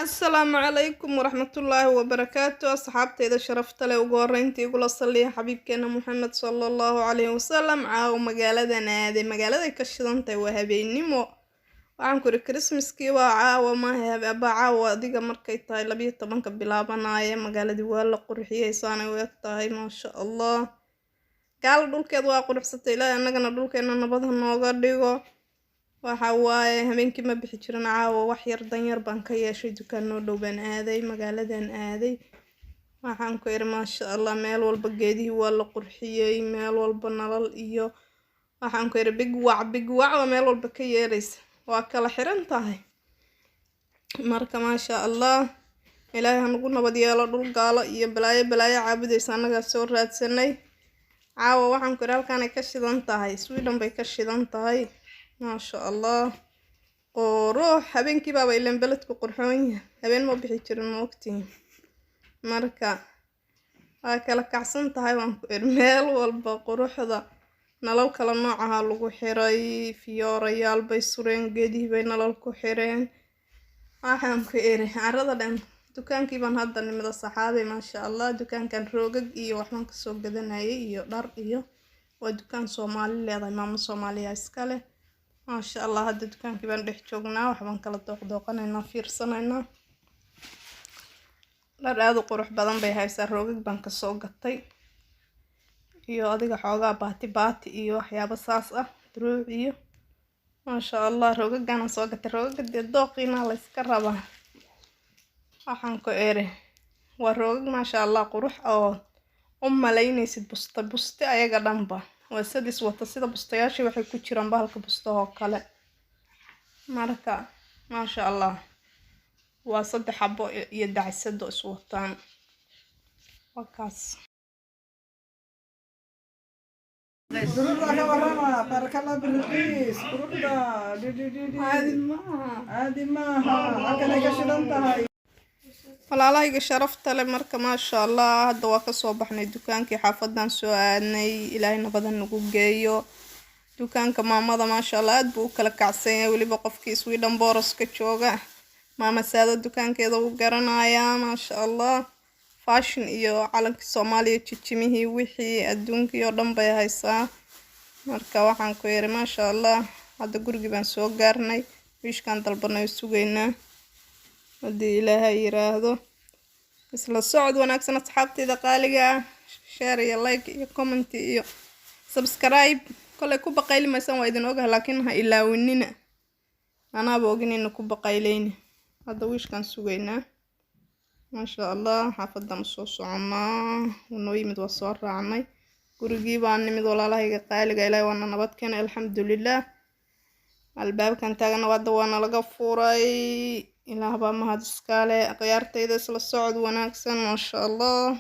Asalaamu calaykum waraxmatullaahi wabarakaatu. Asxaabteyda sharafta leh, ugu horeyntii igula saliya xabiibkeena Muxamed sala Allahu calayhi wasalam. Caawo magaaladan aaday, magaaladay ka shidantahay, waa habeennimo. Waxaan ku iri Christmaskii waa caawa, maaha abaa caawa adiga markay tahay 12-ka bilaabanaya. Magaaladii waa la qurxiyey, saanay u eg tahay, maasha Allah. Gaalo dhulkeed waa quruxsatay, Ilaahay annagana dhulkeena nabad ha nooga dhigo. Waxa waaye habeenkii ma bixi jirin, caawa wax yar danyar baan ka yeeshay, dukaan noo dhow baan aaday, magaaladan aaday. Waxaan ku iri maasha Allah, meel walba geedihii waa la qurxiyey, meel walba nalal iyo waxaan ku iri big wac big wac waa meel walba ka yeeraysa, waa kala xiran tahay. Marka maasha Allah, Ilaahay hanagu nabad yeelo. Dhul gaalo iyo balaayo balaayo caabudaysa annagaa soo raadsanay. Caawa waxaan ku iri halkaanay ka shidan tahay, Sweden bay ka shidan tahay, maasha Allah, qurux. Habeenkii baaba ileen beledku qurxoon yahay, habeen ma bixi jirin, ma ogtihin. Marka waa kala kacsan tahay, waan ku iri meel walba quruxda nalal kala noocaha lagu xiray, fiyoorayaal bay sureen, geedihii bay nalal ku xireen. Waxaan ku iri carada dhan dukaankii baan hadda nimida saxaabay, maasha Allah. Dukaankan roogag iyo waxbaan kasoo gadanayay iyo dhar iyo waa dukaan Soomaali leedahay, maamo Soomaaliya iska leh, maasha Allah. Hadda dukaankii baan dhex joognaa, waxbaan kala dooqdooqanaynaa, fiirsanaynaa. Dhar aada u qurux badan bay haysaa, roogag baan kasoo gatay iyo adiga xoogaa baati baati iyo waxyaabo saas ah, duruuc iyo maasha Allah. Roogagaana soo gatay, roogaga dee dooqiina la yska rabaa. Waxaan ku iri waa roogag maasha Allah qurux oo u malaynaysid buste buste, ayaga dhanba waa sadis wata sida bustayaashii, waxay ku jiraan bahalka bustahoo kale. Marka maasha Allah, waa 3 xabo iyo dacsado is wataan, waa kaas. Quruxda ka warrama, barakalla birqiis quruxda dhidhidhidhi. Caadi maaha. Caadi maaha, halkanay ka shidan tahay. Walaalahayga sharafta leh, marka maasha Allah, hadda waa kasoo baxnay dukaankii, xaafadan soo aadnay. Ilaahay nabada nagu geeyo. Dukaanka maamada maasha Allah aad buu u kala kacsan yahay, weliba qofkii Sweden Boroska jooga maama Saado dukaankeeda wuu garanayaa, maasha Allah. Fashion iyo calankii Soomaaliya, jijimihii, wixii adduunkii oo dhan bay haysaa. Marka waxaan ku yiri maasha Allah, hadda gurigii baan soo gaarnay, wiishkaan dalbanay oo sugaynaa haddii Ilaahay yiraahdo. Isla socod wanaagsan asxaabteyda qaaliga ah, share iyo like iyo comment iyo subscribe. Kolay ku baqayli maysaan, waa idin ogahay, laakiin ha ilaawinina, anaaba oginayna ku baqayleyni. Hadda wiishkaan sugaynaa, maasha Allah. Xaafadan usoo soconaa, wuu noo yimid, waa soo raacnay, gurigii baan nimid. Walaalahayga qaaliga, Ilaahay waana nabad keenay, alxamdulilah. Albaabkan taagana hadda waana laga furay, Ilaah baa mahad iskale. Khiyaartayda, isla socod wanaagsan, maasha Allah.